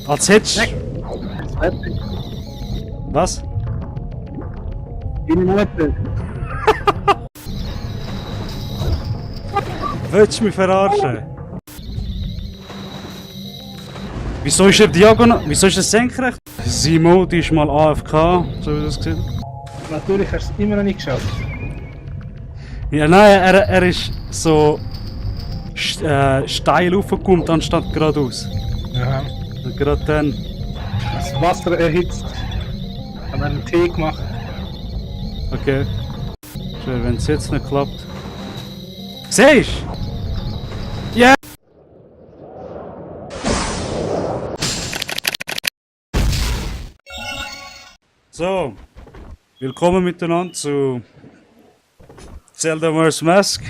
Als hättest Nein. Was? Deine Mutter. Willst du mich verarschen? Wieso ist er diagonal? Wieso ist er senkrecht? Simo, die ist mal AFK, so wie das gesehen. Natürlich hast du es immer noch nicht geschafft. Ja, nein, er ist so steil aufgekommen, anstatt geradeaus. Aha. Und gerade dann. Das Wasser erhitzt. Hat einen Tee gemacht. Okay. Schön, wenn es jetzt nicht klappt. Siehst du? Ja! So, willkommen miteinander zu Zelda vs. Mask.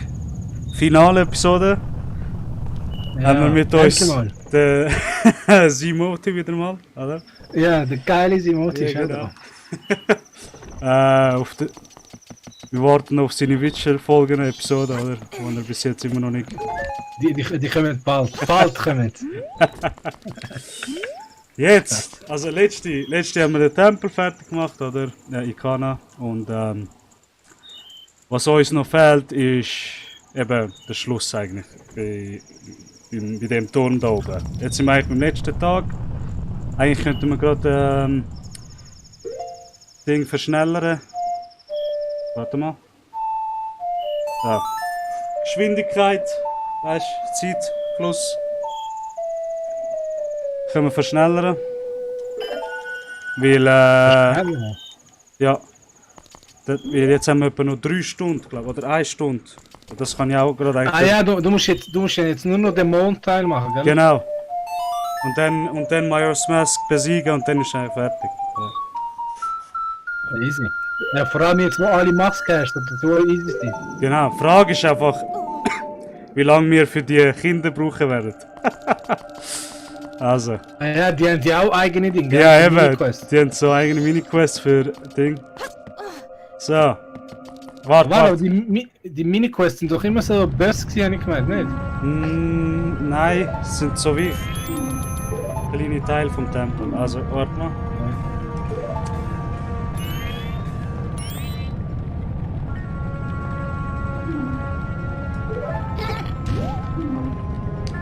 Finale Episode. Haben wir mit uns den Simoti wieder mal, oder? Ja, der geile Simoti ist genau. da. Wir warten auf seine Witcher-Folgen, Episode, oder? Wo er bis jetzt immer noch nicht. Die kommen bald. Bald kommen. Jetzt! Also letzte haben wir den Tempel fertig gemacht, oder? Ja, Ikana. Und was uns noch fehlt, ist eben der Schluss eigentlich. Bei dem Turm da oben. Jetzt sind wir eigentlich beim letzten Tag. Eigentlich könnten wir gerade Ding verschnellern. Warte mal. Da. Geschwindigkeit, weißt du, Zeit, Fluss. Können wir verschnellern. Weil, ja. Weil jetzt haben wir etwa noch 3 Stunden, glaube ich, oder 1 Stunde. Und das kann ich auch gerade eigentlich. Ah ja, du musst jetzt nur noch den Mondteil machen, gell? Genau. Und dann Majora's Mask besiegen und dann ist er fertig. Ja. Easy. Ja, vor allem jetzt, wo alle Masken hast, das so easy ist. Genau. Die Frage ist einfach, wie lange wir für die Kinder brauchen werden. Also. Ah ja, die haben ja auch eigene Dinge, gell? Ja, Die eben. Mini-Quests. Die haben so eigene Mini-Quests für Ding. So. Warte, Aber warte. die Mini-Quests sind doch immer so Boss gewesen, habe ich gemeint, nicht? Nein, es sind so wie kleine Teile vom Tempel. Also, warte mal.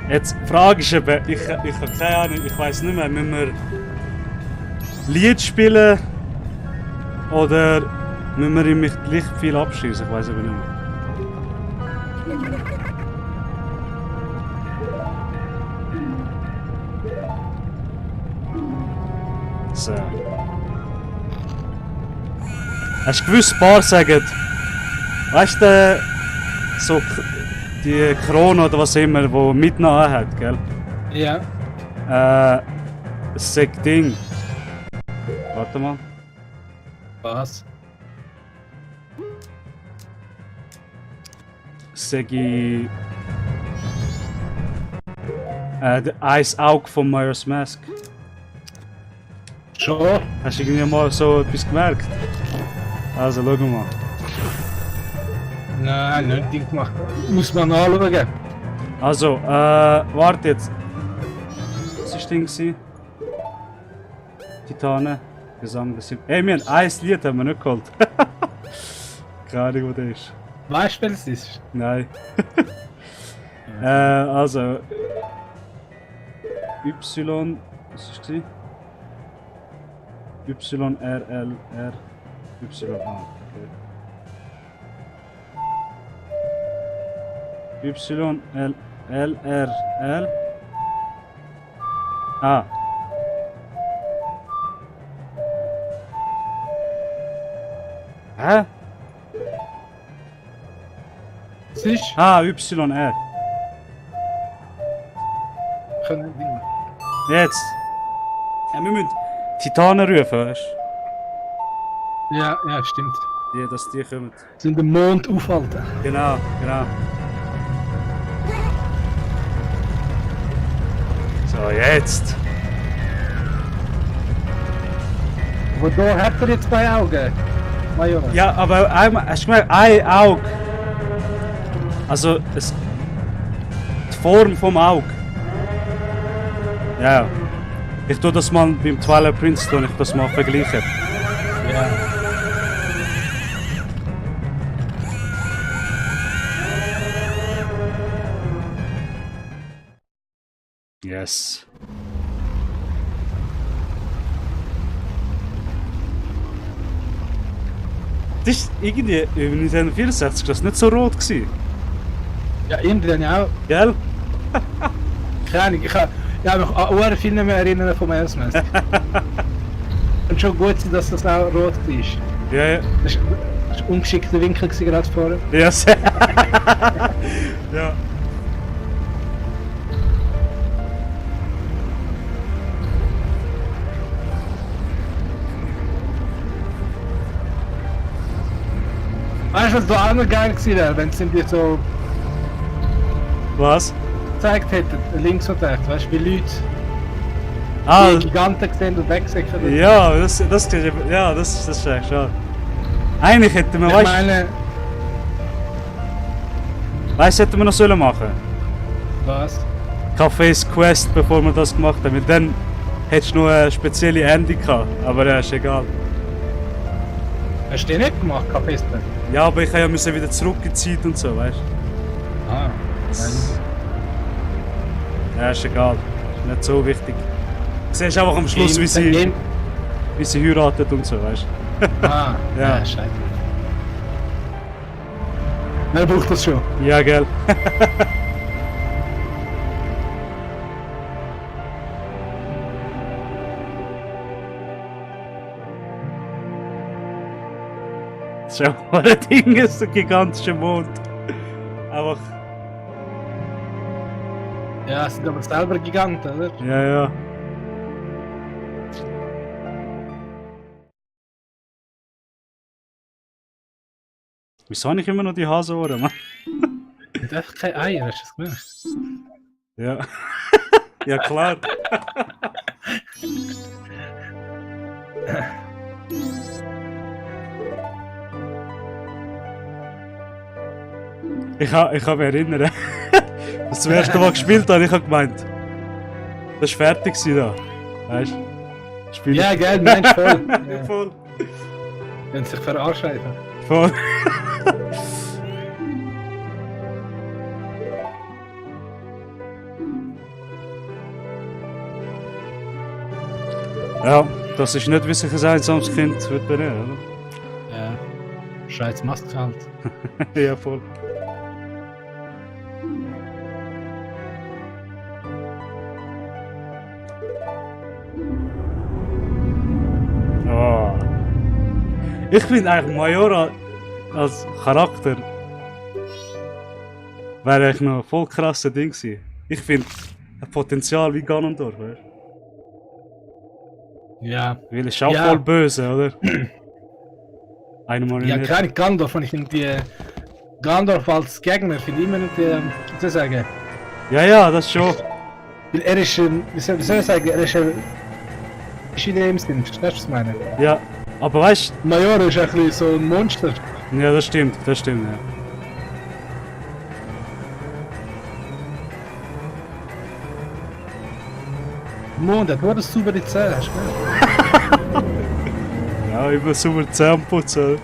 Jetzt, die Frage ist eben, ich habe keine Ahnung, ich weiß nicht mehr, müssen wir Lied spielen oder müssen wir ihm nicht gleich viel abschießen? Ich weiß aber nicht mehr. So. Hast du gewusst, ein paar sagen, weißt du, so die Krone oder was immer, die mitten hat, gell? Ja. Das Ding. Warte mal. Was? Segi. Der Eisauge von Majora's Mask. Schon? Hast du irgendwie mal so etwas gemerkt? Also, schau mal. Nein, nicht gemacht. Muss man anschauen. Also, warte jetzt. Was war das Ding? Titanen, Gesang des Hey, wir haben ein Lied haben wir nicht geholt. Keine Ahnung, wo das ist. Weißt du, welches ist? Nein. Also. Y. Was war das? Y, R, L, R. Y, A. Okay. Y, L, L, R, L. A. Hä? Was ist? Ah, Y, R. Können wir nicht. Jetzt. Ja, wir müssen Titanen rufen, weißt Ja, stimmt. du? Ja, dass die kommen. Sind den Mond aufhalten. Genau, genau. So, jetzt. Aber da hat er jetzt 2 Augen. Majora. Ja, aber einmal, hast du gemerkt, ein Auge. Also, die Form vom Auge. Ja. Ich tue das mal beim Twilight Prince tue ich das mal vergleichen. Ja. Yes. Das ist irgendwie im Nintendo 64 das nicht so rot gewesen. Ja, irgendwie dann auch. Gell? Keine Ahnung, ich habe mich an sehr viel nicht mehr erinnern vom Erstmess. Und schon gut, dass das auch rot ist. Ja, ja. Das war ein ungeschickter Winkel gewesen, gerade vorher. Ja, sehr. Ja. Weißt du, was da auch noch geil gewesen wäre, wenn sie dir so Was? gezeigt hätten, links und rechts, weißt du, wie Leute Ah, die Giganten gesehen und wegsäckeln. ja, das ist echt schade. Eigentlich hätten wir, Ich weißt meine, du, hätten wir noch sollen machen. was? Cafés Quest, bevor wir das gemacht haben. Weil dann hättest du noch eine spezielle Ending gehabt. Aber ja, ist egal. Hast du den nicht gemacht, Kapisten? Ja, aber ich musste ja wieder zurück in die Zeit und so, weißt Ah, du? Ja, ist egal. Ist nicht so wichtig. Du siehst einfach am Schluss, wie sie heiratet und so, weißt du? Ah, Ja. ja, scheiße. Wer braucht das schon? Ja, gell. Schau mal, das Ding ist ein gigantischer Mond. Einfach, Ja, es sind aber selber Giganten, oder? ja, ja. Wieso habe ich immer noch die Hasenohren, Mann? Mit einfach keine Eier, hast du das gemerkt? Ja. Ja, klar. Ich kann mich erinnern, als ich das erste Mal gespielt habe, ich habe gemeint, das ist fertig gewesen da. Weißt du? Spiel. Ja, gell, Mensch, voll. Ja. Voll. Wenn sie sich verarschen einfach. Voll. Ja, das ist nicht, wie sich ein einsames Kind wird benehmen, Ja. Scheiß Maske halt. oder? Ja, voll. Oh. Ich finde eigentlich Majora als Charakter wäre eigentlich noch voll krasse Ding gewesen. Ich finde ein Potenzial wie Ganondorf, weißt du? Ja. Weil er ist auch Ja. voll böse, oder? Eine Ja, Marionette. keine Gandalf, und ich finde die Gandalf als Gegner, finde ich immer nicht, wie soll ich sagen? Ja, das schon. Weil er ist ein, wie soll ich sagen, er ist ein, ist in dem Sinn, verstehst du, was ich meine? Ja, aber weißt Major ist ein bisschen so ein Monster. du, ja, das stimmt, ja. Mond, der hat nur das saubere Zähne, hast du gehört? Ja, immer super Zähne putzen.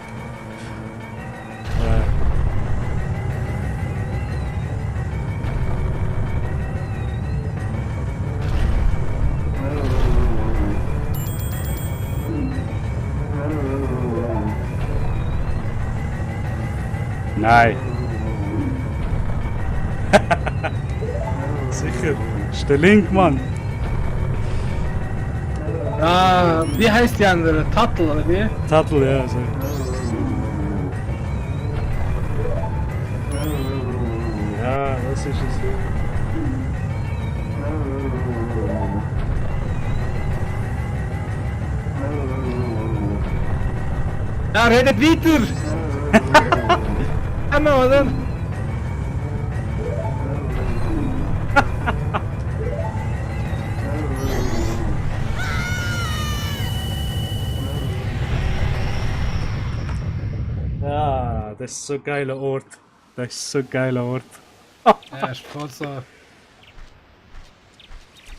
Nein. Sicher. Das ist der Link, Mann. Ah, wie heißt die andere? Tattel, oder wie? Tattel, ja. So. Ja, das ist es. Ja, redet weiter! Einmal, oder? Ja, das ist so ein geiler Ort. Das ist so ein geiler Ort. Ja, ist voll so.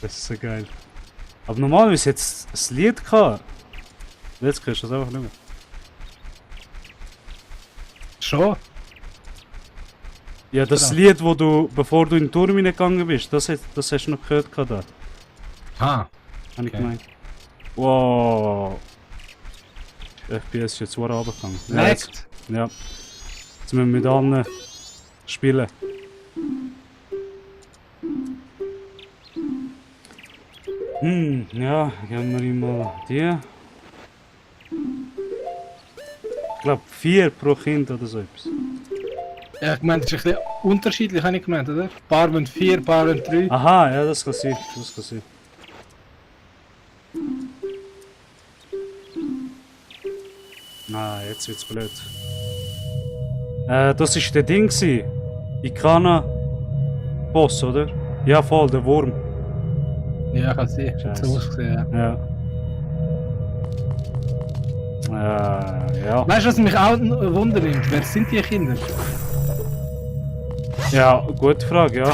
Das ist so geil. Aber normalerweise hat es ein Lied gehabt. Jetzt kriegst du das einfach nicht mehr. Schon? Ja, das Genau. Lied, wo du, bevor du in den Turm hineingegangen bist, das hast du noch gehört gehabt da. Ah. Hab ich Okay. gemeint. Wow. FPS ist jetzt so runtergegangen. Ja, Leckt. ja. Jetzt müssen wir mit allen spielen. Ja, geben wir ihm mal die. Ich glaube 4 pro Kind oder so etwas. Ja, ich meine, das ist ein bisschen unterschiedlich, habe ich gemeint, oder? Ein paar wollen 4, ein paar wollen 3. Aha, ja, das kann sein. Das kann sein. Ah, jetzt wird's blöd. Das ist der Ding gsi. Ikana Boss, oder? Ja, voll, der Wurm. Ja, kann sein. Hat Scheiße. so ausgesehen, ja. Ja. Ja. Weißt du, was mich auch wundert? Wer sind die Kinder? Ja, gute Frage, ja.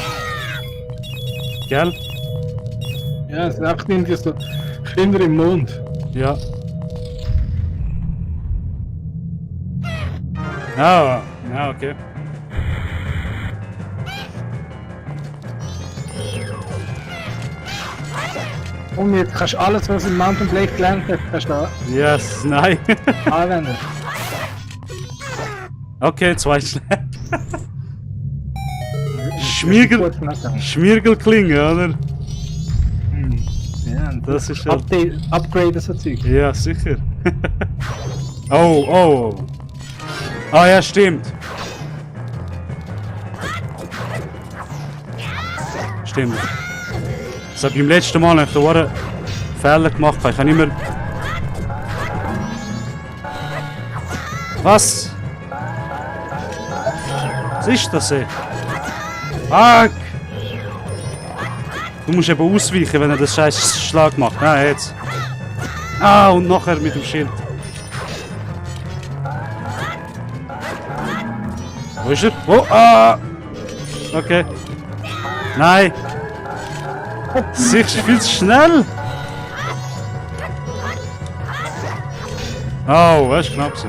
Gell? Ja, es sind einfach irgendwie so Kinder im Mond. Ja. Ja, okay. Und jetzt kannst du alles, was im Mountain Blade gelernt hast, kannst du Yes, nein. anwenden. Okay, 2 Schläge. Schmiergelklinge, oder? Ja, und Das ist halt... Upgrade so Zeug. Ja, sicher. Oh. Ah ja, stimmt. Stimmt. Das habe ich beim letzten Mal nach der Fehler gemacht. Ich kann nicht mehr... Was? Was ist das, ey? Fuck! Du musst eben ausweichen, wenn er das scheiß Schlag macht. Ah, jetzt. Ah, und nachher mit dem Schild. Wo ist er? Oh, ah! Okay. Nein! Sicher viel zu schnell! Oh, das ist knapp so.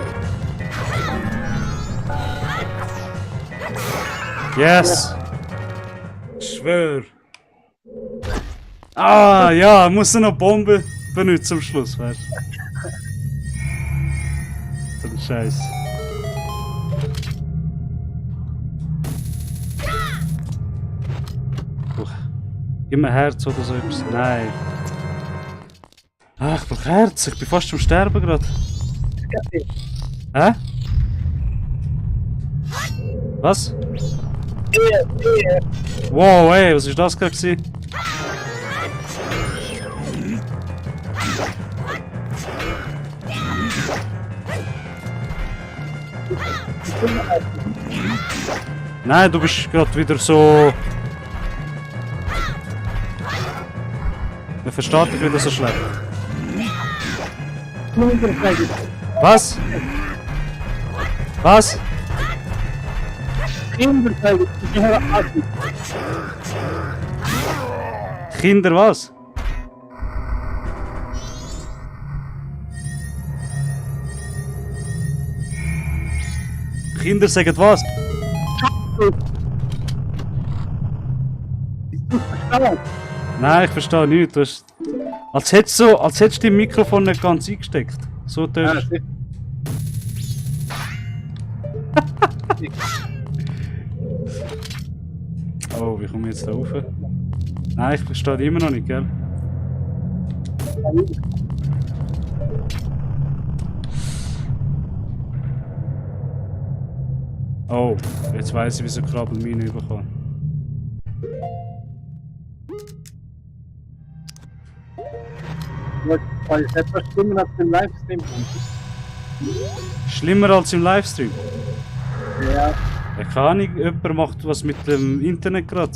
Yes! Ich schwör! Ah, ja, muss er noch Bombe benutzen am Schluss, weißt du? So ein Scheiß. Gib mir Herz oder so etwas. Nein. Ach, ich brauch Herz. Ich bin fast am Sterben gerade. Hä? Was? Wow, ey, was ist das gerade gewesen? Nein, du bist gerade wieder so... Man versteht dich wieder so schlecht. Was? Was? Kinder was? Kinder sagen was? Nein, ich verstehe nichts. Du hast, als hättest du dein Mikrofon nicht ganz eingesteckt. So tönst du. Oh, wie komme ich jetzt da rauf? Nein, ich verstehe dich immer noch nicht, gell? Oh, jetzt weiss ich, wieso Krabbelmine überkommen. Weil es etwas schlimmer als im Livestream. Schlimmer als im Livestream? Ja. Ja, keine Ahnung, jemand macht was mit dem Internet gerade.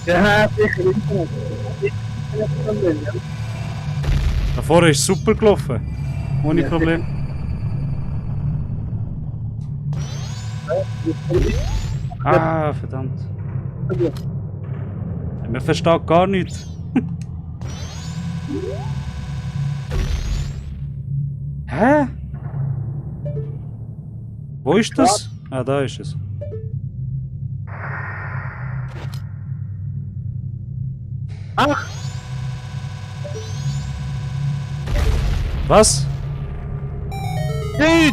Ja, sicher, Internet. Internet, ja. Davor ist es super gelaufen. Ohne Ja, Problem. Ah, verdammt. Man versteht gar nichts. Hä? Wo ist das? Ah, da ist es. Ach! Was? Dude!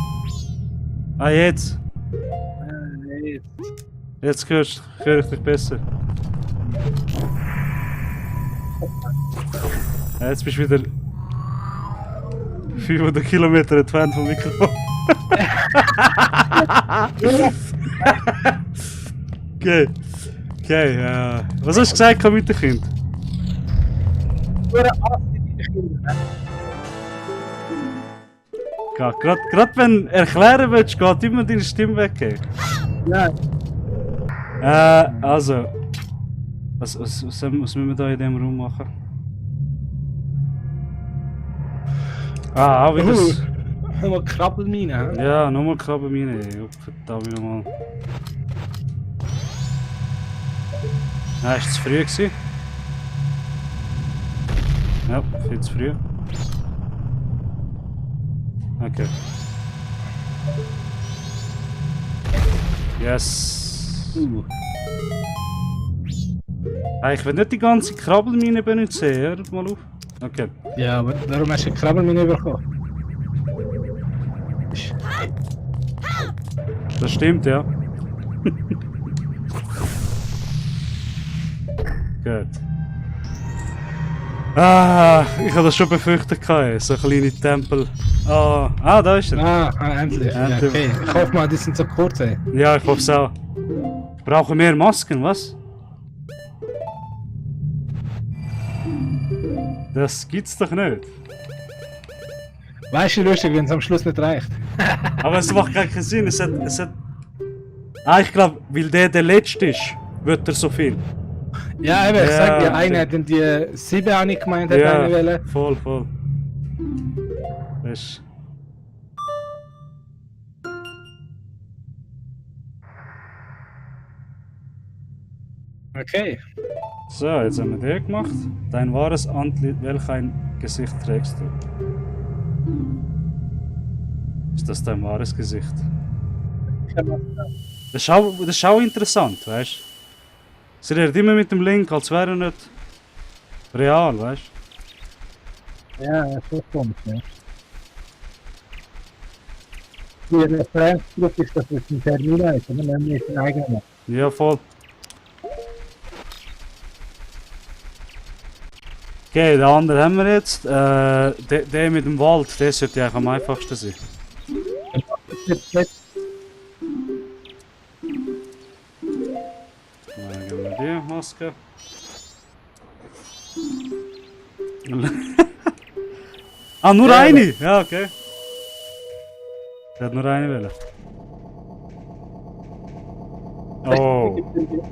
Ah, jetzt. Nee. Jetzt höre ich dich besser. Ja, jetzt bist du wieder 500 Kilometer entfernt vom Mikrofon. Okay. Okay, was hast du gesagt mit dem Kind? Nur anständige Kinder. Gerade wenn du erklären willst, geht immer deine Stimme weg. Ey. Nein. Also. Was müssen wir da in dem Raum machen? Ah, auch wieder. Nochmal Krabbelmine, hä? Ja, nochmal Krabbenmine. Verdammt nochmal. Ah, ist es zu früh gewesen? Ja, viel zu früh. Okay. Yes. Ah, ich will nicht die ganze Krabbelmine benutzen, hör mal auf. Okay. Ja, aber darum hast du eine Krabbelmine bekommen. Das stimmt, ja. Gut. Ah, ich habe das schon befürchtet, so kleine Tempel. Ah, da ist er. Endlich. Ja, Endlich. okay. Ich hoffe mal, die sind so kurz, ey. Ja, ich hoffe es auch. Ich brauche mehr Masken, was? Das gibt's doch nicht. Weißt du, lustig, wenn es am Schluss nicht reicht. Aber es macht gar keinen Sinn. Es hat... Ah, ich glaube, weil der letzte ist, wird er so viel. Ja, eben, ich Ja, sag dir, einer stimmt. hat dann die 7 auch nicht gemeint, hat eine Welle. voll. Das Okay. So, jetzt haben wir den gemacht. Dein wahres Antlitz, welch ein Gesicht trägst du? Ist das dein wahres Gesicht? Das ist auch interessant, weißt du? Sie redet immer mit dem Link, als wäre er nicht real, weißt Ja, so kommt es, ne? Die Referenzgruppe ist, dass es ein Termin ist, aber nämlich ein eigener. du? Ja, voll. Okay, den anderen haben wir jetzt. Der mit dem Wald, der sollte eigentlich am einfachsten sein. Dann geben wir die Maske. Ah, nur Ja, eine? Ja, okay. Der hat nur eine Welle. Oh.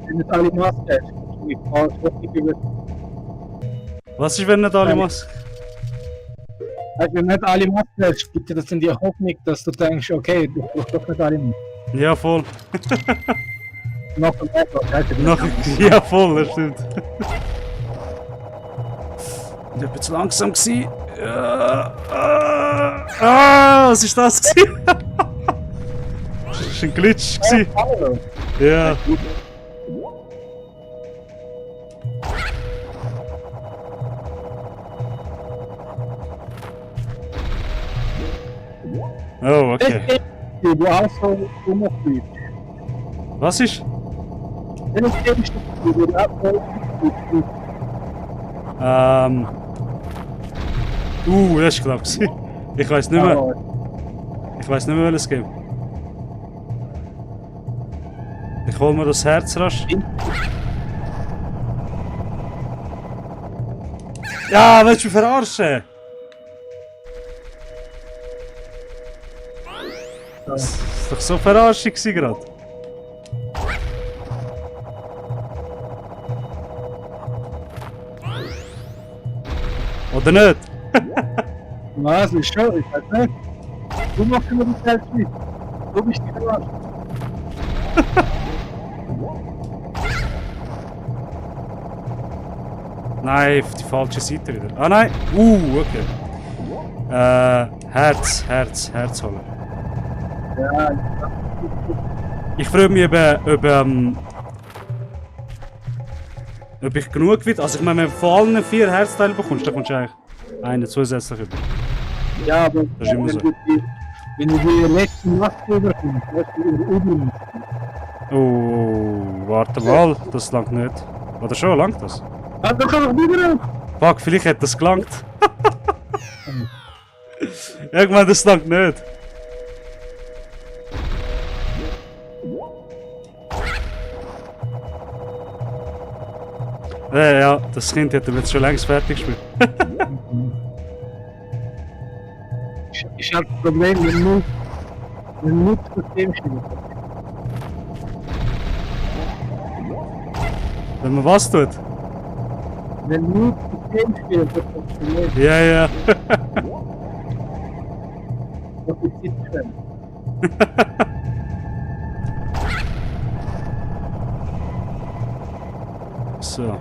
Wenn es alle Masken ist, ich falsch, was ich über. Was ist, wenn nicht alle Masken? Also, wenn nicht alle Masken hast, gibt dir das in die Hoffnung, dass du denkst, okay, du brauchst doch nicht alle Masken. Ja, voll. Noch ein bisschen, Noch, ja, voll, das stimmt. Ich bin zu langsam gewesen. Ja. Was ist das gewesen? Das war ein Glitch gewesen. Ja. Oh, okay. Du auch so rumfliegst. Was ist? Wenn es eben steht, du auch so rumfliegst. Das ist knapp gewesen. Ich weiß nicht mehr. Ich weiß nicht mehr, welches Game. Ich hol mir das Herz rasch. Ja, willst du mich verarschen? Das ist doch so verarschend gewesen gerade. Oder nicht? Was? Ist schon, ich weiß nicht. Du machst immer die Zeit mit. Du bist die Arsch. Nein, auf die falsche Seite wieder. Ah nein! Okay. Herz holen. Ja, Ich frage mich, ob ich genug wird. Also ich meine, wenn du von allen 4 Herzteile bekommst, dann kommst du eigentlich einen zusätzlich über. ja, aber Das ist immer so. wenn du die letzten Nacht überkommst, hast du über. Oh, warte mal, das langt nicht. Oder schon, langt das? Ah, da kann ich wieder. Fuck, vielleicht hat das gelangt. Irgendwann, das langt nicht. Ja, das Kind hätte jetzt schon längst fertig gespielt. Ich habe das Problem, wenn du das System spielst. Wenn man was tut? Wenn du das System spielst, das funktioniert. Ja. Das ist nicht schlimm. So.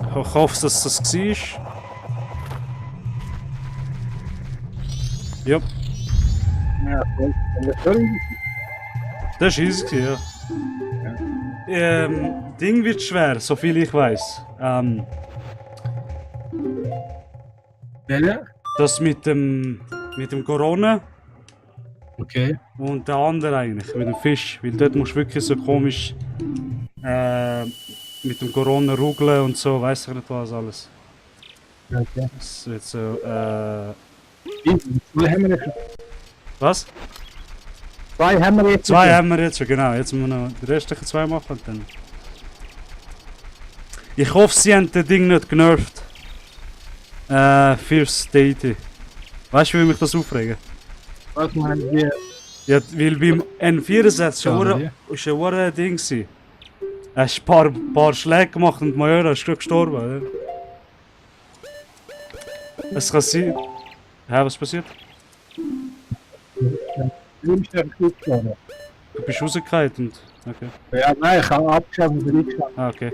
Ich hoffe, dass das war. Ja, Ja, voll. das war easy, ja. Ding wird schwer, soviel ich weiß. Welche? Das mit dem Corona Okay. und der andere eigentlich, mit dem Fisch. Weil dort musst du wirklich so komisch mit dem Corona rugeln und so, weiß ich nicht was alles. Okay. Das wird so, Zwei haben wir jetzt. was? Zwei haben wir jetzt. 2 haben wir jetzt schon, genau. Jetzt müssen wir noch die restlichen 2 machen und dann. Ich hoffe, sie haben das Ding nicht genervt. Fürs Deity. Weißt du, wie mich das aufregen? Was meinen wir? Ja, weil beim N64 Ja, war ein Ding. Du hast ein paar Schläge gemacht und Majora ist gerade gestorben. Oder? Es kann sein. Hä, was passiert? Du bist ja gut geworden. Du bist rausgefallen und. Okay. Ja, nein, ich habe abgeschaut und reingeschaut. Ah, okay.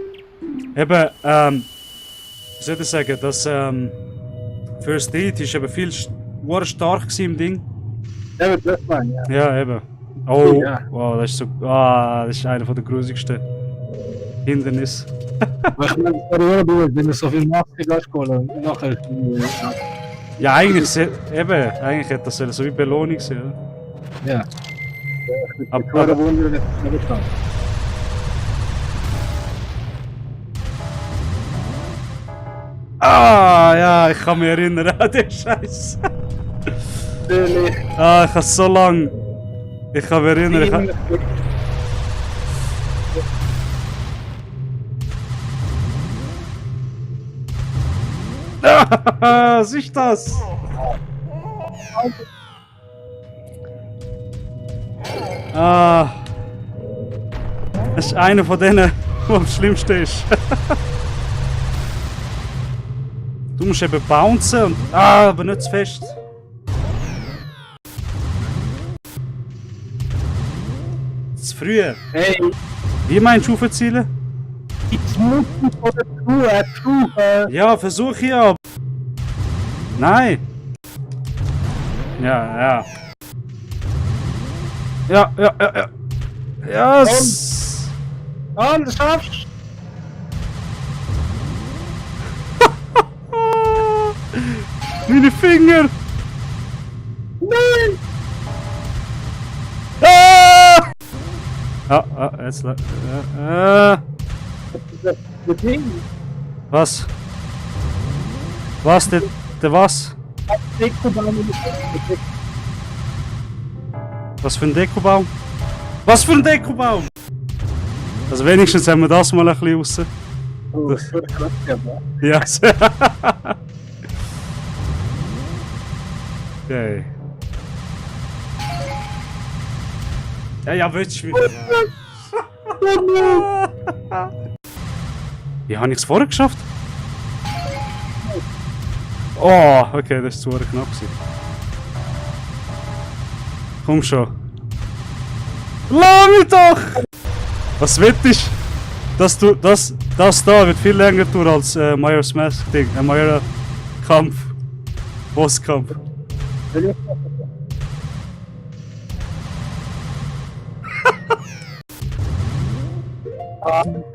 Eben, wie soll ich sagen, das First Aid ist eben viel stark gewesen im Ding. Ja, wird das sein, ja. Ja, eben. Oh, Ja. wow, das ist so. Ah, das ist einer der grusigsten Hindernisse. Aber ich meine, das war ja gut, wenn du so viel Maske geholt und nachher. Ja, eigentlich, eigentlich hätte das so wie Belohnung sein. Oder? Ja. Aber- Ich war Wunder, dass ich nicht kann. Ah, ja, ich kann mich erinnern an den Scheiß. Natürlich. Ah, ich habe so lang. Ich kann mich erinnern. Was ist das? Ah. Das ist einer von denen, der am schlimmsten ist. Du musst eben bouncen und. Ah, aber nicht zu fest. Zu früh. Hey, Wie meinst du aufzielen? jetzt muss ich von der Crew, Ja, versuch ich aber. Nein. Ja. Ja. Ja, das schaffst meine Finger. Nein! Jetzt. Das Ding, Was? Was? Der was? Dekobaum. Was für ein Dekobaum? Was für ein Dekobaum? Also wenigstens haben wir das mal ein bisschen raus. Oh, das wird krass, ja. Ja. Okay. Ja, willst du mich? Wie habe ich es vorher geschafft? Oh, okay, das war zu knapp. Komm schon. Lass mich doch! Was wettest du? Das da wird viel länger dauern als Majora's Mask Ding. Majora Kampf. Bosskampf.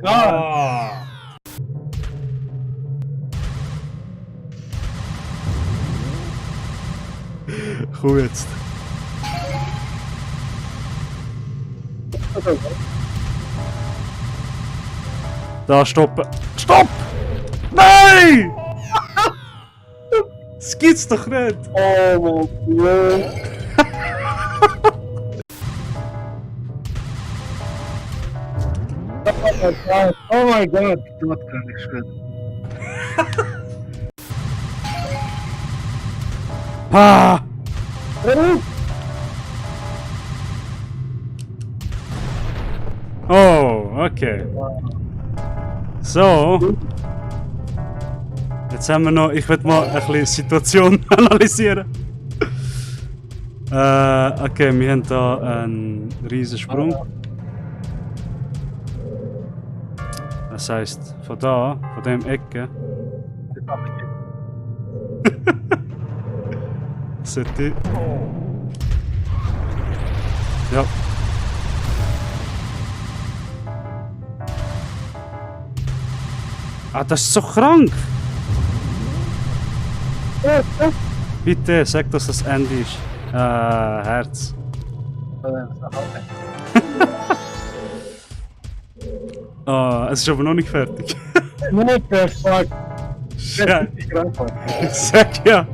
Ah, Komm jetzt. Da, stoppen. Stopp! Nein! Das gibt's doch nicht! oh mein Gott. Oh mein Gott, dort kann ich schwimmen. Ah! Oh, okay. So. Jetzt haben wir noch. Ich will mal ein bisschen die Situation analysieren. Okay, wir haben hier einen riesen Sprung. Das heisst, von da, von dem Ecke, sollte ich. Ja. Ah, das ist so krank! Bitte, sag, dass das Ende ist. Herz. Ah, es ist aber noch nicht fertig. What the fuck? Scheiße. Ich reinfallen. Sag ja.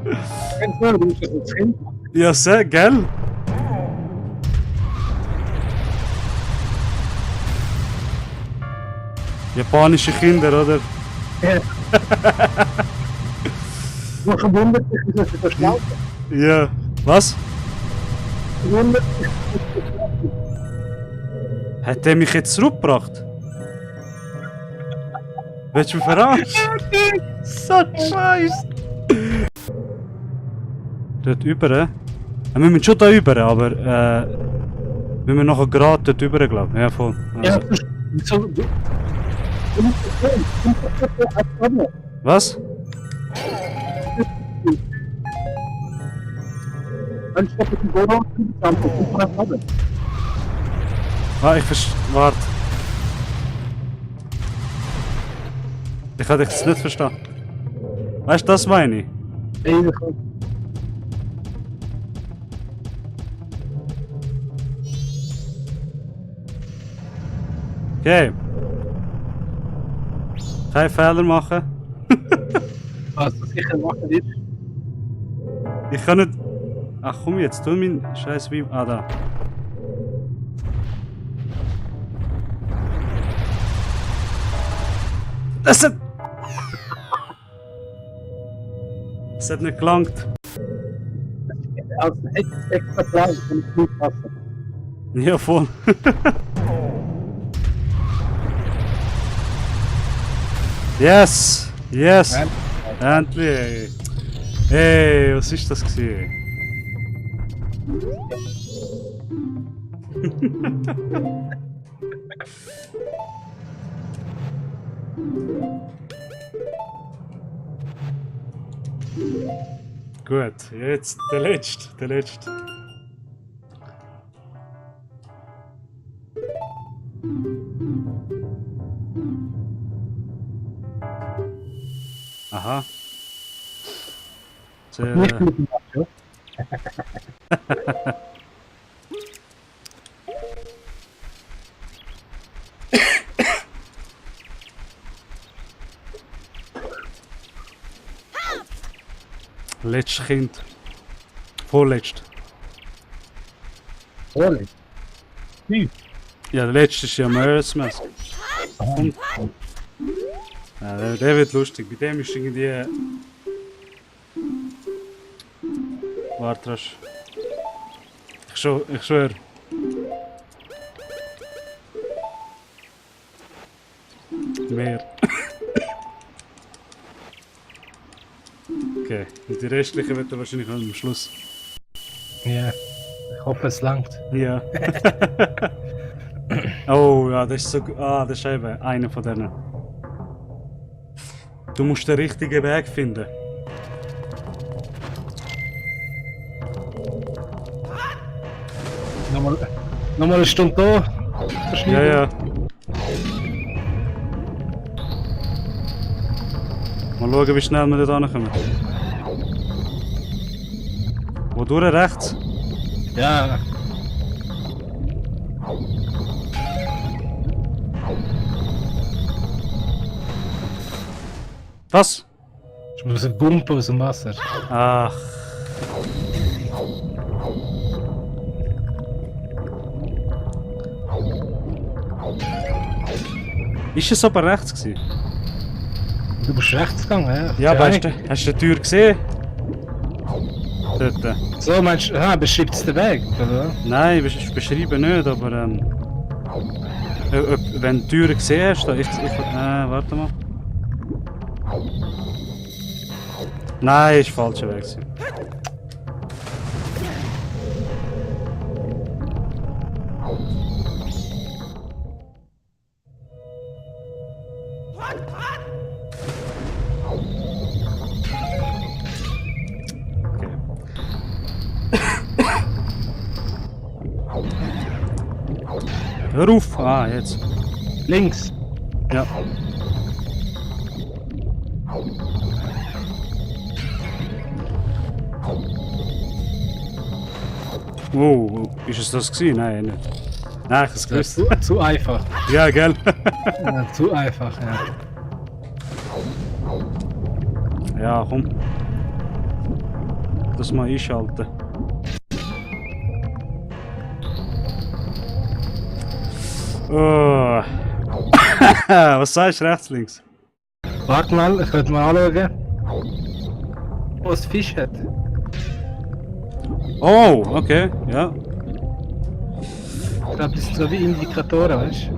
Ganz klar, du musst das jetzt hin. Ja, sag, gell? Japanische Kinder, oder? Ja. Du verwundert dich, wie das so schlau ist. Ja. Was? Verwundert dich. Hat der mich jetzt zurückgebracht? Willst du mich verarschen? So ein Scheiß! Dort über? Wir müssen schon da über, aber wir müssen nachher gerade dort über, glaube ich. Ja, voll. Ja, Also. so. Du musst das sehen. Du musst das sehen. Was? Anstatt mit dem Boden zusammen. Ah, warte. Ich kann dich jetzt nicht verstehen. Weißt du, das meine ich? Okay. Kein Fehler machen. Was du sicher machen wirst. Ich kann nicht. Ach komm jetzt, tu mein scheiß wie. Ah, da. Es hat. Es hat nicht gelangt. Als extra Plan kann ich nicht passen. Ja, voll. Yes! Yes! Endlich! Hey, was ist das gewesen? Gut, jetzt der letzte. Aha. Sehr, Nicht mit dem Macho. letztes Kind. Vorletzt. Ehrlich? Wie? Ja, der letzte ist ja Majora's Mask. Und, ja, der wird lustig. Bei dem ist irgendwie. Warte, rasch. Ich schwör. Mehr. Okay, und die restlichen wird er wahrscheinlich noch am Schluss. Ja, ich hoffe es langt. Ja. Oh ja, das ist so. Ah, das ist eben einer von denen. Du musst den richtigen Weg finden. Nochmal eine Stunde da. Ja, ja. Mal schauen, wie schnell wir da hinkommen. Wo durch rechts? Ja. Was? Ich muss einen Bumpen aus dem Wasser. Ach. Ist es aber rechts gewesen? Du bist rechts gegangen, ja? Ja, aber hast du die Tür gesehen? Dort. So, meinst du, beschreibt es den Weg, oder? Nein, beschreiben nicht, aber wenn du die Tür gesehen hast, da warte mal. Nein, ist falscher Weg gewesen. Hör auf! Ah, jetzt. Links. Ja. Oh, ist es das gewesen? Nein, nicht. Nein, ich hab's Das gewusst. ist zu einfach. Ja, gell? Ja, zu einfach, ja. Ja, komm. Das mal einschalten. Oh. Was sagst du rechts, links? Warte mal, ich könnte mal anschauen. Wo es Fisch hat. Oh, okay, ja. Ich glaube, das sind so wie Indikatoren, weißt du?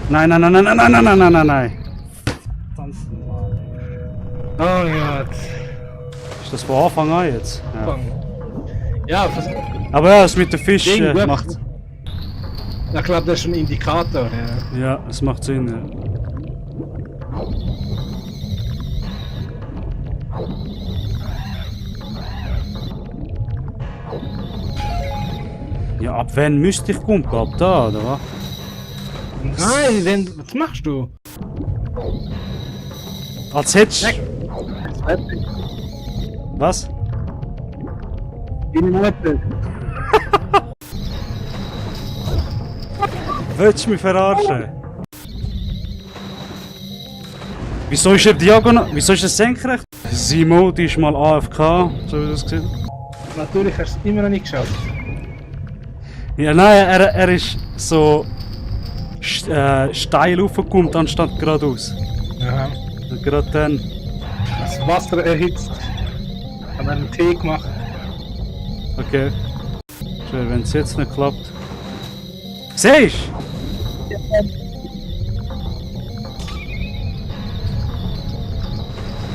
Nein, nein, nein, nein, nein, nein, nein, nein, nein, nein. Oh Gott. Ist das von Anfang an jetzt? Ja. Ja, Aber ja, das mit dem Fisch Ding, macht. ich glaube, das ist ein Indikator, ja. Ja, es macht Sinn. Ja. Ja, ab wann müsste ich kumpen? Ab da, oder was? Nein, was machst du? Als hättest du. Was? Deine Mutter. Willst du mich verarschen? Wieso ist er diagonal? Wieso ist er senkrecht? Simo, die ist mal AFK, so wie das gesehen. Natürlich hast du es immer noch nicht geschafft. Ja, nein, er ist so steil aufgekommen, anstatt geradeaus. Aha. Und gerade dann. Das Wasser erhitzt. Hat einen Tee gemacht. Okay. Schön, wenn es jetzt nicht klappt. Siehst du?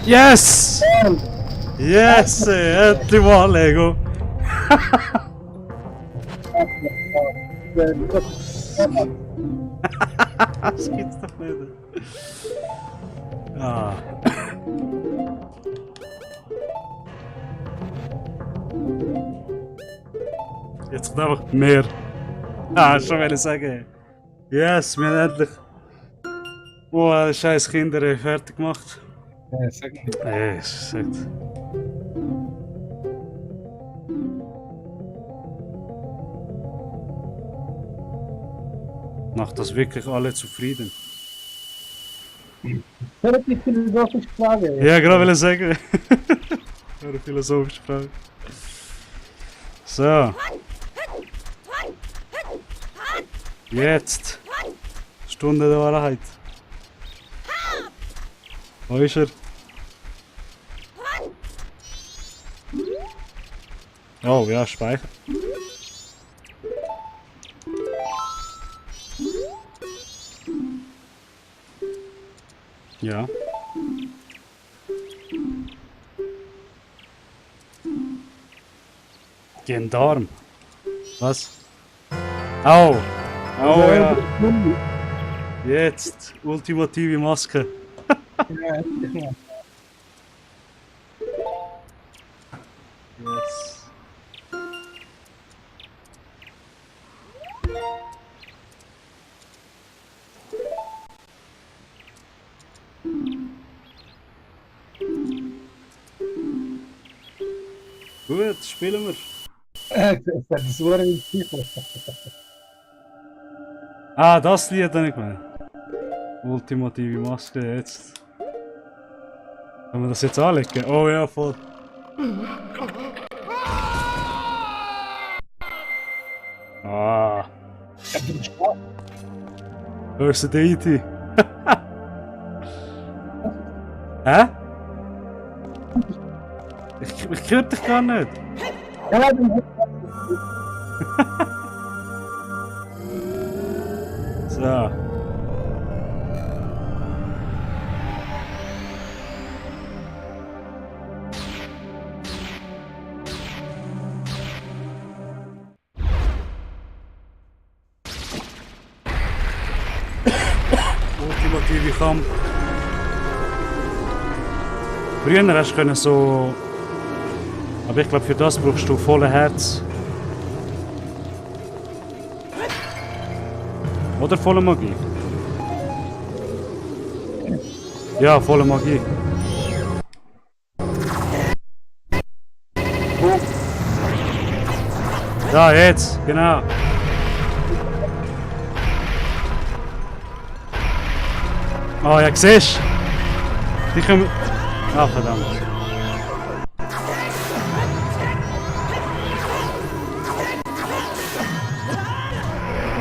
Yes! Yes! Endlich mal, Lego! Das gibt's doch nicht. Ah. Jetzt kommt einfach mehr. Ah, schon will ich sagen. Yes, wir haben endlich. Oh, scheiß Kinder fertig gemacht. Ja, sag nicht. Es sagt. Macht das wirklich alle zufrieden? Relativ philosophische Frage. Ja, gerade will ich sagen. Eine philosophische Frage. So. Jetzt. Stunde der Wahrheit. Wo ist er? Oh ja, Speicher. Ja. Gendarm. Was? Au! Oh ja, jetzt! Ultimative Maske. Ja, ja. Yes. Gut, spielen wir. Das war ein Titel. Ah, das Lied habe ich gemeint. Ultimative Maske, jetzt. Können wir das jetzt anlegen? Oh ja, voll. Ah, Versatility. Hä? Ich höre dich gar nicht. Ja, So. Ultimative Kampf. Früher hast du können so. Aber ich glaube, für das brauchst du volle Herz. Oder volle Magie? Ja, volle Magie. Da, jetzt, genau. Oh ja, siehst du? Die können. Ah, verdammt.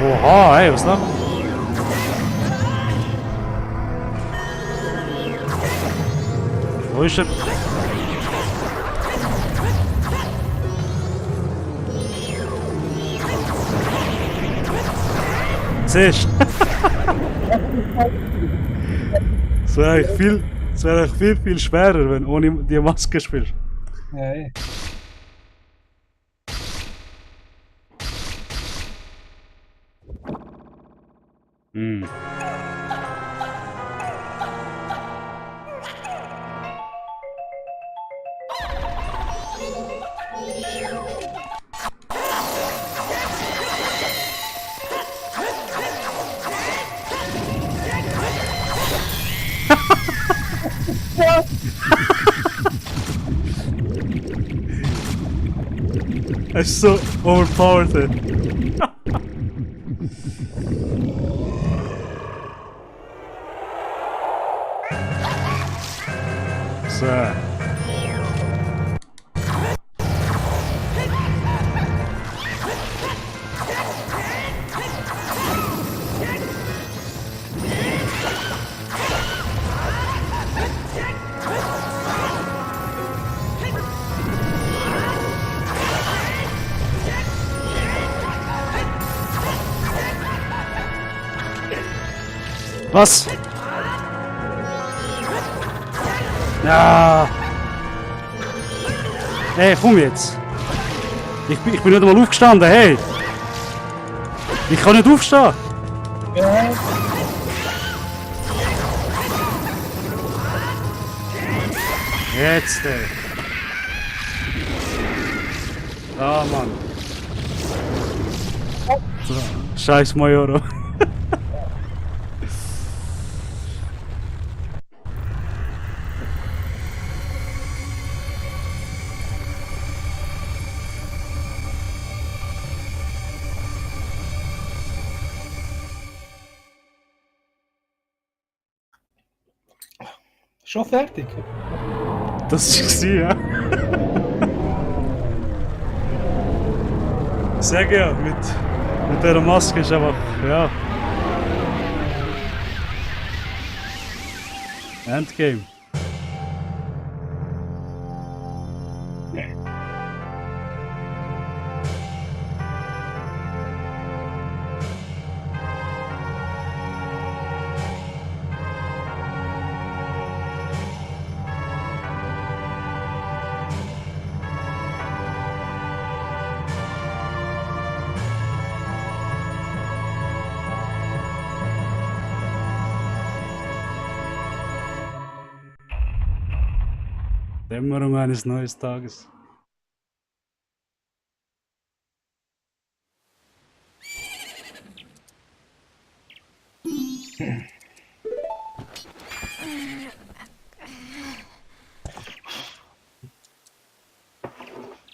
Oha, ey, was ist das? Wo ist er? Siehst du? Es wäre eigentlich viel schwerer, wenn du ohne die Maske spielst. ja, ja. Hm. Es ist so overpowered. So. Was? Ja. Hey, komm jetzt. Ich bin nicht einmal aufgestanden, hey. Ich kann nicht aufstehen. Ja. Jetzt, ey. Ah, Mann. So. Scheiß Majoro. Schon fertig. Das war sie, ja. Ich sage ja, mit dieser Maske ist einfach, ja. Endgame. Dämmerung eines neuen Tages.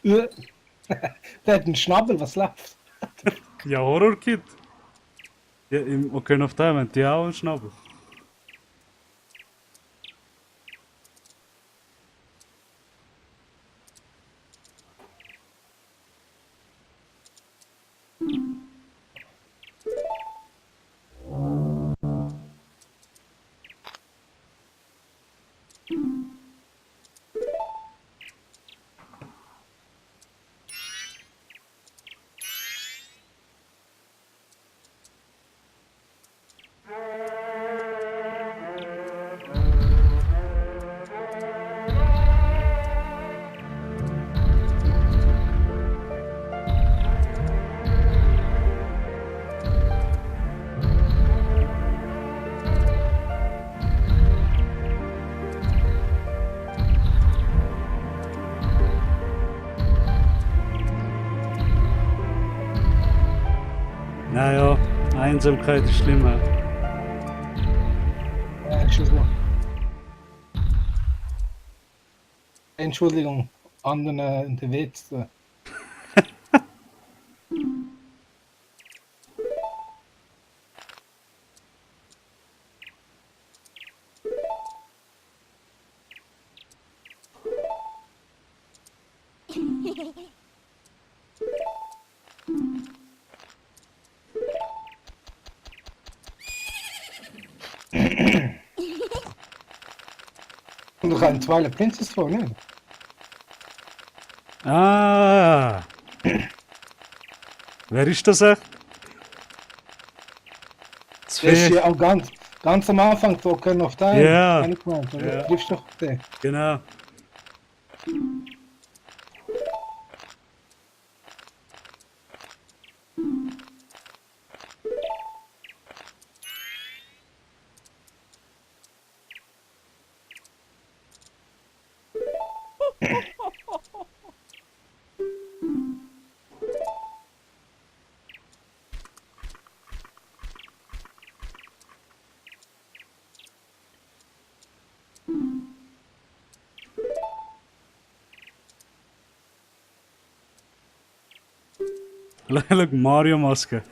Der hat einen Schnabel, was läuft? Ja, Horror-Kid. Ja, im Ocarina of Time haben die auch einen Schnabel. Naja, Einsamkeit ist schlimmer. Entschuldigung. Entschuldigung, anderen unterwegs. Und du kannst Twilight Princess vor, ne? Ah! Wer ist das echt? Das ist ja auch ganz am Anfang von Ocarina of Time. Ja. Du Ja. triffst doch den. Genau. Schau, Mario-Maske.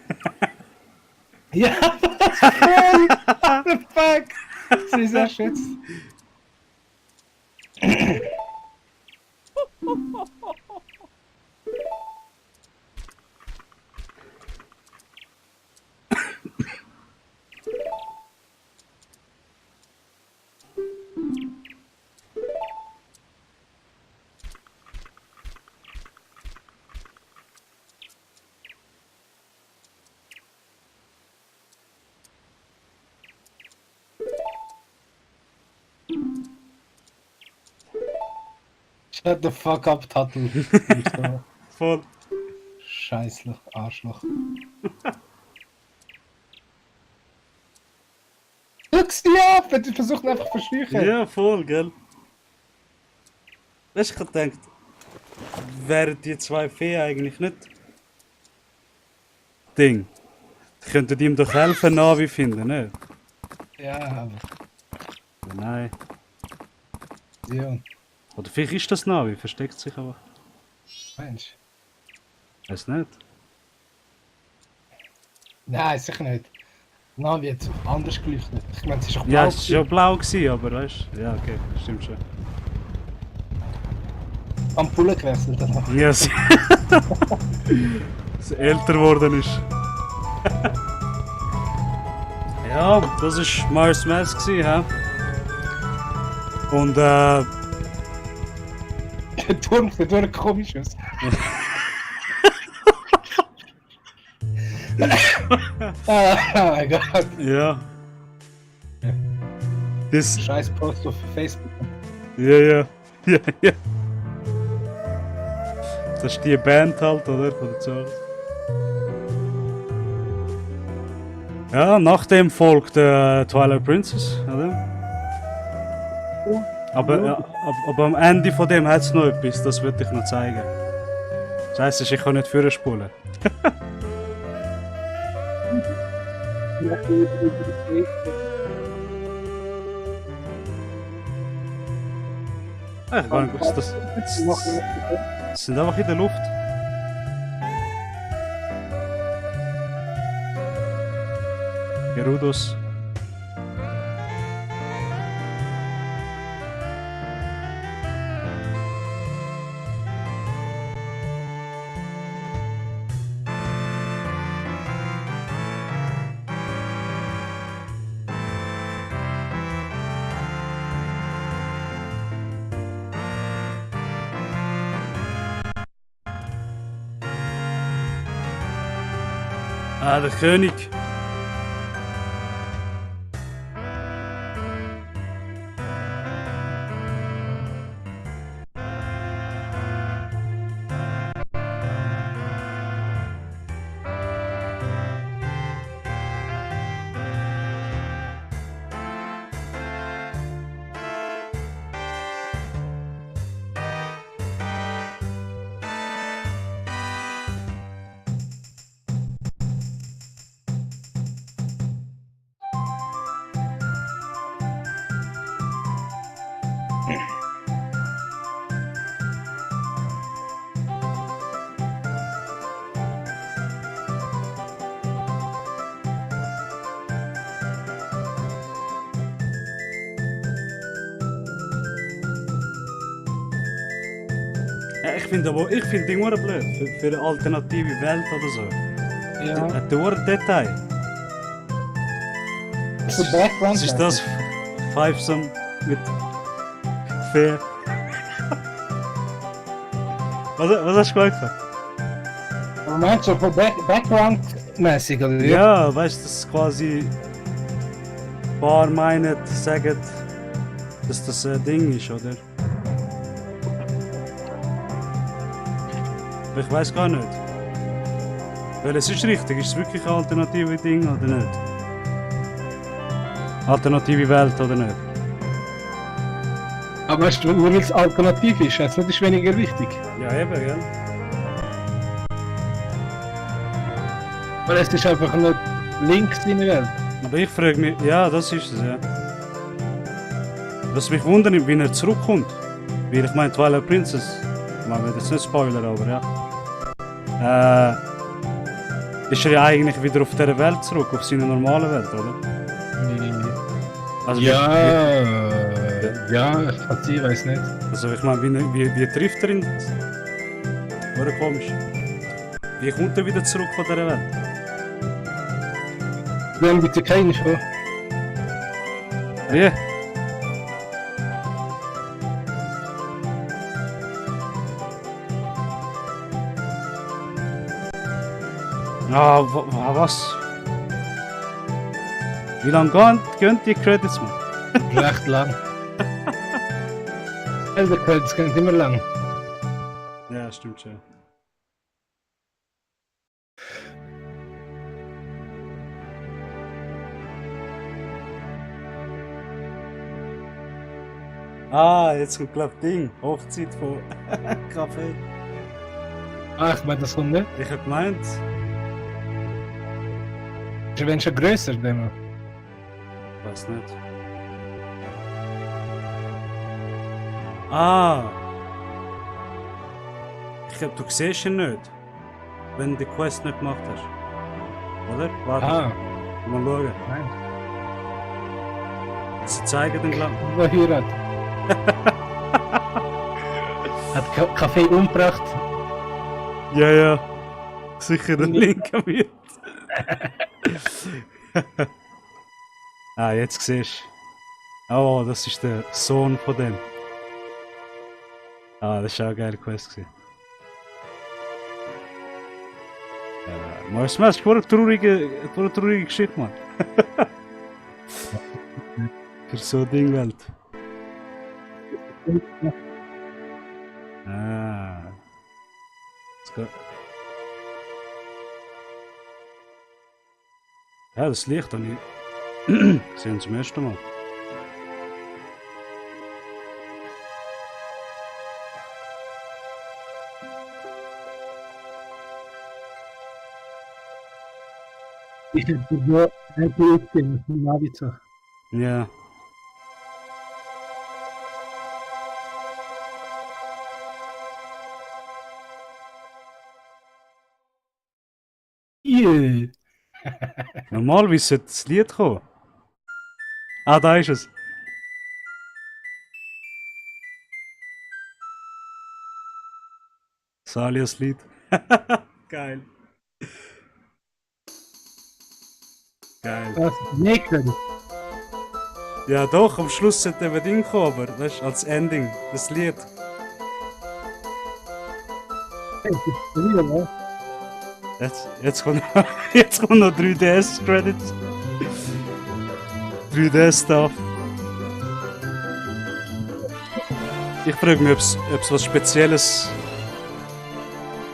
Ja, voll! What the fuck? Sie ist sehr schützt. Shut the fuck up, Tattoo. So. Voll. Scheißloch, Arschloch. Guck sie ab, wenn die versuchen einfach zu verscheuchen. Ja, voll, gell? Weißt du, ich hab gedacht, wären die zwei Feen eigentlich nicht Ding? Die könnten ihm doch helfen, Navi finden, ne? Ja, aber. Aber nein. Ja, Oder vielleicht ist das Navi, versteckt sich aber. Mensch. Weiß nicht. Nein, sicher nicht. Na, wird anders geleuchtet. Ich meine, es ist auch blau. Ja, es war ja blau, gewesen, aber weißt du? Ja, okay, stimmt schon. Ampulle gewechselt danach. Ja, sie sie älter geworden ist. Ja, das war Mars Mask, hä? Und Der Turm sieht wirklich komisch aus. Oh mein Gott. ja. Das. Scheiß Post auf Facebook. Ja. Ja. Das ist die Band halt, oder? Von der Charles. Ja, nach dem folgt Twilight Princess, oder? Aber am Ende von dem hat es noch etwas, das würde ich noch zeigen. Scheiße, ich kann nicht vorspulen. Ich gar nicht gewusst, das sind einfach in der Luft. Gerudos. Ah, der König. Ja, ich finde die nur blöd. Für eine alternative Welt oder so. Ja. Ein Detail. So Background. Was ist das? Fivesome mit Fair. Was hast du gesagt? Meinst du so Background-mäßig, oder wie? Ja, weißt du, dass quasi ein paar meinen, sagen, dass das ein Ding ist, oder? Ich weiß gar nicht. Weil es ist richtig, ist es wirklich ein alternative Ding oder nicht? Alternative Welt oder nicht? Aber weißt du, nur weil es alternativ ist, heißt nicht, ist weniger wichtig. Ja, eben, gell? Weil es ist einfach nicht links in der Welt. Aber ich frage mich, ja, das ist es, ja. Was mich wundert, wie er zurückkommt. Weil ich meine, Twilight Princess, man will jetzt nicht Spoiler, aber ja. Ist er ja eigentlich wieder auf dieser Welt zurück, auf seine normale Welt, oder? Also ja, also ich weiß nicht. Also ich meine, wie trifft er ihn? Oder komisch. Wie kommt er wieder zurück von dieser Welt? Wir haben bitte keine schon. Wie? Ah, was? Wie lange gehen die Credits, man? Recht lang. Elder Credits gehen immer lang. Ja, stimmt schon. Ah, jetzt kommt glaub ich Ding. Hochzeit von Kaffee. Ah, ich meine, das kommt nicht. Ich hab gemeint. Ist wenn schon grösser, dem. Weiß nicht. Ah! Ich glaube, du siehst ihn nicht, wenn du die Quest nicht gemacht hast. Oder? Warte, Ah, mal schauen. nein. Sie zeigen den glaub Wo Heirat. Hat Kaffee umgebracht. Ja, ja. Sicher den Link am Mute. Ah, jetzt siehst du. Oh, das ist der Sohn von dem. Ah, das war auch eine geile Quest. Maar es ist eine traurige Geschichte, Mann. Für so eine Dingwelt. Ah. Das geht. Ja, das Licht habe ich gesehen zum ersten Mal. Ich hätte so ein Projekt mit dem Navizo. Ja. Yeah. Normalerweise sollte das Lied kommen. Ah, da ist es. Salias Lied. Geil. Geil. Das ist merkwürdig. Ja doch, am Schluss sollte eben Ding kommen, aber weißt, als Ending, das Lied. Das ist wieder, ne? Jetzt kommt, jetzt kommt noch 3DS-Credits. 3DS-Stuff. Ich frage mich, ob es was Spezielles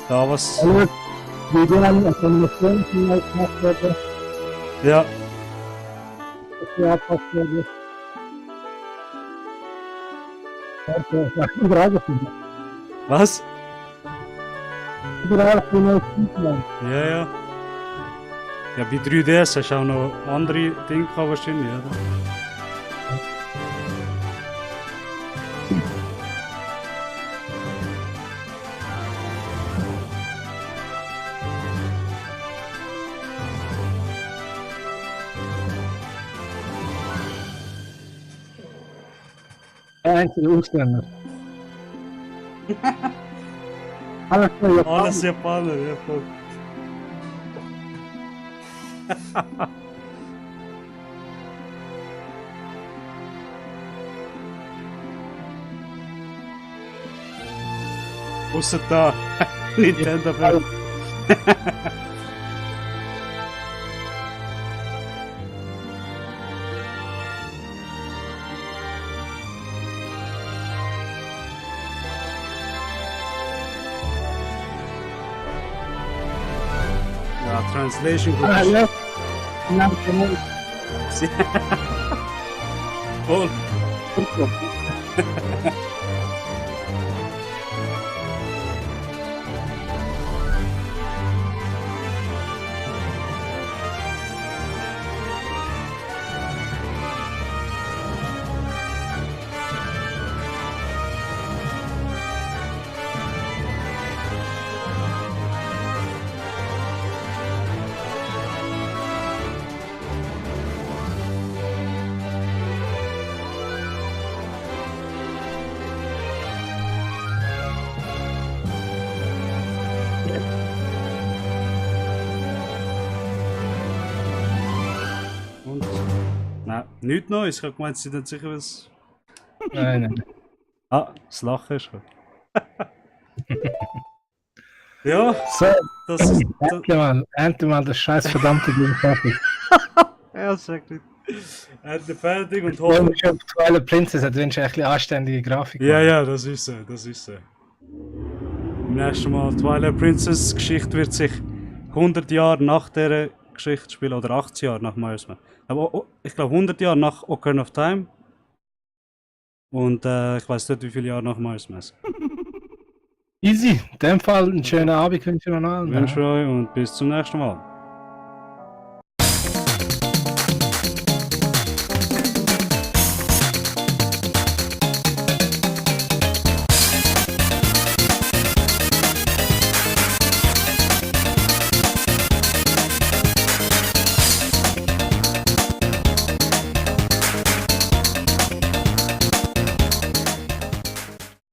da was. Also, wie wir haben eine Animation gemacht wurde, Ja, das wir abpasst wurde. Also, nach überall gefunden. was? Überall gefunden. Ja, ja. Ja, bei 3DS hast du auch noch andere Dinge gehabt wahrscheinlich, oder? Der einzige Ausländer. Alles nur Japaner. Alles Japaner, ja voll. Ausser da. Nintendo Fan. Ja, Translation Group. Ah, ja. Ja, genau. Voll. Und? Nein, nichts Neues. Ich habe gemeint, sie sind sicher was. Nein, nein. Ah, das Lachen ist schon. Ja, So, das ist. endlich mal das scheiß verdammte Ding fertig. Ja, sag nicht. Endlich fertig und Wenn hoffen. ich auf Twilight Princess hat, wünsche ich ein bisschen anständige Grafik. Ja, ja, das ist so, das ist so. Im nächsten Mal Twilight Princess Geschichte wird sich 100 Jahre nach der Geschichte spielen oder 80 Jahre nach Majora's Mask. Aber ich glaube 100 Jahre nach Ocarina of Time. Und ich weiß nicht wie viele Jahre nach Majora's Mask. Easy. In dem Fall einen schönen Abend wünsche ich noch allen. Ich wünsche euch und bis zum nächsten Mal.